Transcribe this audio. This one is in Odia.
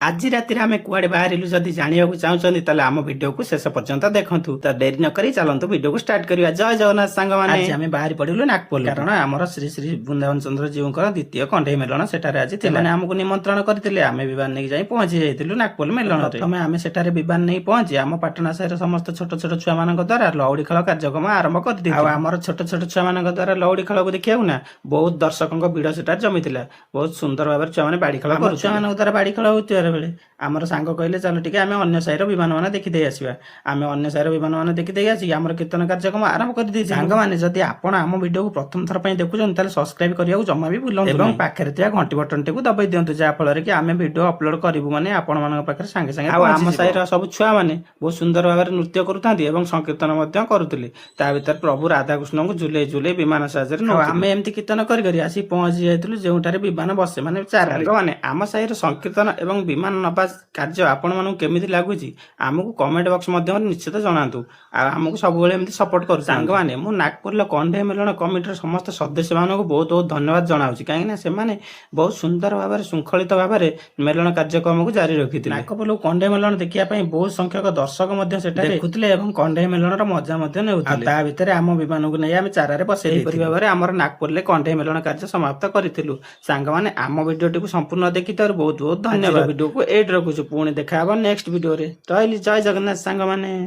ଆଜି ରାତିରେ ଆମେ କୁଆଡେ ବାହାରିଲୁ ଯଦି ଜାଣିବାକୁ ଚାହୁଁଛନ୍ତି, ତାହେଲେ ଆମ ଭିଡିଓକୁ ଶେଷ ପର୍ଯ୍ୟନ୍ତ ଦେଖନ୍ତୁ। ତ ଡେରି ନ କରି ଚାଲନ୍ତୁ, ଭିଡିଓକୁ ଷ୍ଟାର୍ଟ କରିବା। ଜୟ ଜଗନ୍ନାଥ ସାଙ୍ଗମାନେ। ଆଜି ଆମେ ବାହାରି ପଡିଲୁ ନାଗପୋଲ, କାରଣ ଆମର ଶ୍ରୀ ଶ୍ରୀ ବୃନ୍ଦାବନ ଚନ୍ଦ୍ର ଜୀଉଙ୍କର ଦ୍ୱିତୀୟ କଣ୍ଢେଇ ମେଲଣ ସେଠାରେ ଆଜି ଥିଲା। ସେମାନେ ଆମକୁ ନିମନ୍ତ୍ରଣ କରିଥିଲେ। ଆମେ ବିମାନ ନେଇକି ଯାଇ ପହଞ୍ଚି ଯାଇଥିଲୁ ନାଗପୋଲ ମେଲଣରେ। ପ୍ରଥମେ ଆମେ ସେଠାରେ ବିମାନ ନେଇ ପହଞ୍ଚି ଆମ ପାଟଣା ସାହିର ସମସ୍ତ ଛୋଟ ଛୋଟ ଛୁଆମାନଙ୍କ ଦ୍ୱାରା ଲଉଡି ଖେଳ କାର୍ଯ୍ୟକ୍ରମ ଆରମ୍ଭ କରିଦେଇଥିଲୁ। ଆଉ ଆମର ଛୋଟ ଛୋଟ ଛୁଆମାନଙ୍କ ଦ୍ୱାରା ଲଉଡି ଖେଳକୁ ଦେଖିବାକୁ ନା ବହୁତ ଦର୍ଶକଙ୍କ ଭିଡ ସେଠାରେ ଜମିଥିଲା। ବହୁତ ସୁନ୍ଦର ଭାବରେ ଛୁଆମାନେ ବାଡି ଖେଳ କରୁ। ଛୁଆମାନଙ୍କ ଦ୍ୱାରା ବାଡି ଖେଳ ହଉଥିବା ବେଳେ ଆମର ସାଙ୍ଗ କହିଲେ, ଚାଲ ଟିକେ ଆମେ ଅନ୍ୟ ସାହିର ବିମାନ ମାନ ଦେଖିଦେଇ ଆସିବା। ଆମେ ଅନ୍ୟ ସାହିର ବିମାନ ମାନ ଦେଖିଦେଇ ଆସିକି ଆମର କୀର୍ତ୍ତନ କାର୍ଯ୍ୟକ୍ରମ ଆରମ୍ଭ କରିଦେଇଛୁ। ସାଙ୍ଗମାନେ, ଯଦି ଆପଣ ଆମ ଭିଡିଓକୁ ପ୍ରଥମ ଥର ପାଇଁ ଦେଖୁଛନ୍ତି, ତାହେଲେ ସବସ୍କ୍ରାଇବ କରିବାକୁ ଜମା ବି ଭୁଲନ୍ତୁ ଏବଂ ପାଖରେ ଥିବା ଘଣ୍ଟି ବଟନଟିକୁ ଦବାଇ ଦିଅନ୍ତୁ, ଯାହା ଫଳରେ କି ଆମେ ଭିଡିଓ ଅପଲୋଡ କରିବୁ ମାନେ ଆପଣମାନଙ୍କ ପାଖରେ ସାଙ୍ଗେ ସାଙ୍ଗେ। ଆଉ ଆମ ସାହିର ସବୁ ଛୁଆମାନେ ବହୁତ ସୁନ୍ଦର ଭାବରେ ନୃତ୍ୟ କରୁଥାନ୍ତି ଏବଂ ସଂକୀର୍ତ୍ତନ ମଧ୍ୟ କରୁଥିଲେ। ତା ଭିତରେ ପ୍ରଭୁ ରାଧାକୃଷ୍ଣଙ୍କୁ ଝୁଲେଇ ଝୁଲେଇ ବିମାନ ସାହାଯ୍ୟରେ। ଆମେ ଏମିତି କୀର୍ତ୍ତନ କରି କରି ଆସି ପହଞ୍ଚି ଯାଇଥିଲୁ ଯେଉଁଠାରେ ବିମାନ ବସେ, ମାନେ ଚାରାରେ। ମାନେ ଆମ ସାହିର ସଂକୀର୍ତ୍ତନ ଏବଂ ବିମାନ ନବା କାର୍ଯ୍ୟ ଆପଣମାନଙ୍କୁ କେମିତି ଲାଗୁଛି, ଆମକୁ କମେଣ୍ଟ ବକ୍ସ ମାଧ୍ୟମରେ ନିଶ୍ଚିତ ଜଣାନ୍ତୁ। ଆଉ ଆମକୁ ସବୁବେଳେ ଏମିତି ସପୋର୍ଟ କରୁ। ସାଙ୍ଗମାନେ, ମୁଁ ନାଗପୁରର କଣ୍ଢେଇ ମେଲଣ କମିଟିର ସମସ୍ତ ସଦସ୍ୟମାନଙ୍କୁ ବହୁତ ବହୁତ ଧନ୍ୟବାଦ ଜଣାଉଛି, କାହିଁକିନା ସେମାନେ ବହୁତ ସୁନ୍ଦର ଭାବରେ, ଶୃଙ୍ଖଳିତ ଭାବରେ ମେଲଣ କାର୍ଯ୍ୟକ୍ରମକୁ ଜାରି ରଖିଥିଲେ। ନାଗପୋଲ କଣ୍ଢେଇ ମେଲଣ ଦେଖିବା ପାଇଁ ବହୁତ ସଂଖ୍ୟକ ଦର୍ଶକ ମଧ୍ୟ ସେଠାରେ ଦେଖୁଥିଲେ ଏବଂ କଣ୍ଢେଇ ମେଲଣର ମଜା ମଧ୍ୟ ନେଉଥିଲେ। ତା ଭିତରେ ଆମ ବିମାନକୁ ନେଇ ଆମେ ଚାରାରେ ବସେଇ, ଏହିପରି ଭାବରେ ଆମର ନାଗପୁରରେ କଣ୍ଢେଇ ମେଲଣ କାର୍ଯ୍ୟ ସମାପ୍ତ କରିଥିଲୁ। ସାଙ୍ଗମାନେ, ଆମ ଭିଡିଓଟିକୁ ସମ୍ପୂର୍ଣ୍ଣ ଦେଖିଥିବାରୁ ବହୁତ ବହୁତ ଧନ୍ୟବାଦ। ଭିଡିଓକୁ ଏଇଠି ରଖୁଛୁ। ପୁଣି ଦେଖା ହବ ନେକ୍ସଟ ଭିଡିଓରେ। ରହିଲି, ଜୟ ଜଗନ୍ନାଥ ସାଙ୍ଗମାନେ।